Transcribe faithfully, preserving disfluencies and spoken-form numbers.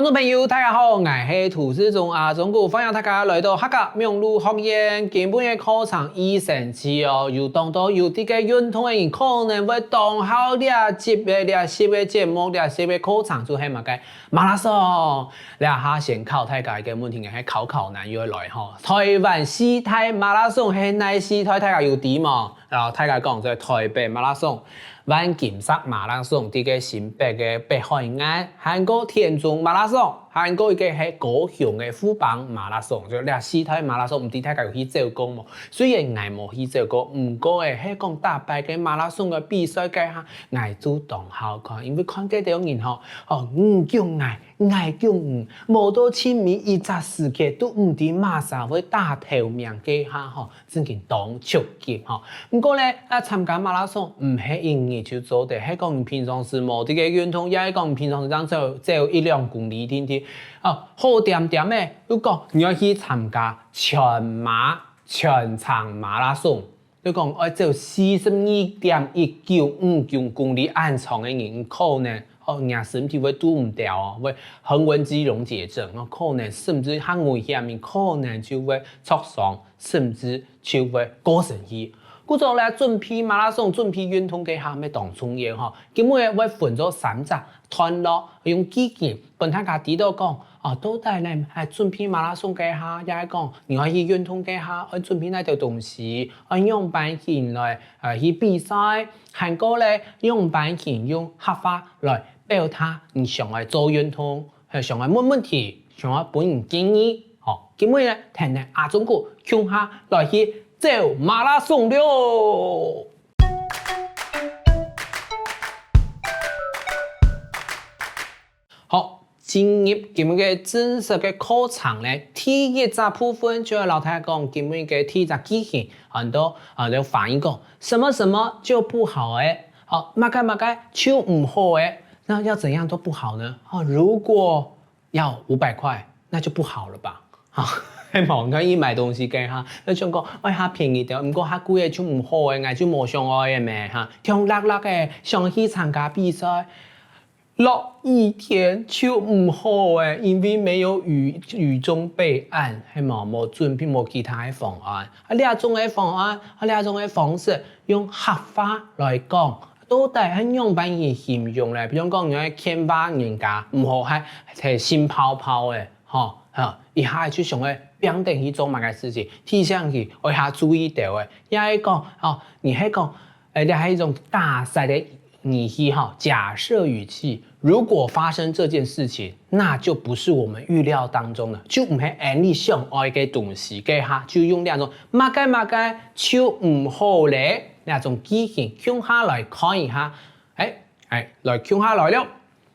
觀眾朋友，大家好，𠊎係涂志忠阿忠哥，歡迎大家來到客家網路學院。今晡日个課程異生趣哦，有當多有這个運動个人可能會當好這集个、這集个節目、這集个課程，就係麼个馬拉松。這下先考大家一个問題，係考考難又來吼。台灣四大馬拉松係哪四大？大家有知無？然後大家講就係台北馬拉松、 萬金石馬拉松，這个新北个北海岸，還過田中馬拉松，還過一个係高雄个富邦馬拉松。就這四大馬拉松，毋知大家有去走過無？雖然𠊎無去走過，毋過欸，係講逐擺个馬拉松个比賽該下，𠊎就當好看，因為看該兜人吼，哦，你叫𠊎，𠊎叫你，無到盡尾一隻時間都毋知麼儕會打頭名該下吼， 真經當刺激吼。毋過咧，啊，參加馬拉松毋係一日就做得，係講你平常時無這个運動，也係講你平常時正走，走一兩公里定定。哦，好恬恬个，又講你愛去參加全馬、全程馬拉松，就講愛走四十二點一九五公里恁長个人，可能 哦，若身體會堵毋牢哦，會橫紋肌溶解症哦，可能甚至較危險，可能就會著傷，甚至就會過身去。故所咧，準備馬拉松、準備運動該下乜當重要吼。今晡日會分做三隻段落，用句型分大家知道講，哦，到底咧，係準備馬拉松該下，也係講你愛去運動該下，愛準備哪兜東西，愛仰般形來，呃，去比賽，還過咧，仰般形用客話來 表達你想愛做運動，還想愛問問題，想愛分人建議。好，今晡日呢，𢯭𢯭阿忠哥共下來去走馬拉松了。好，進入今晡日个正式个課程呢，第一隻部分就愛摎大家講今晡日个第一隻句型，很多啊，就翻譯講，什麼什麼就不好欸， 好，麼个麼个就毋好欸，那要怎樣都不好呢？哦，如果要五百塊，那就不好了吧？哈，係無？你看去買東西該下，就想講，哎，較便宜點，毋過較貴个就毋好欸，𠊎就無想愛欸咩，哈，強辣辣个，想去參加比賽，落雨天就毋好欸，因為沒有雨，雨中備案，係無？無準備，無其他个方案。啊，這種个方案，啊，這種个方式， 用客話來講，到底係仰般去形容咧？比如講，你愛勸話人家，毋好還，還心泡泡个，吼，吼，一下就想愛拚等去做麼个事情，提醒佢，愛較注意兜个。也係講，哦，你係講，呃，這係一種假設个語氣，吼，假設語氣。如果發生這件事情， 那就不是我們預料當中的，就毋係𠊎俚想愛个東西，該下就用這種麼个麼个就毋好咧，這種句型共下來看一下。哎，哎，來共下來了。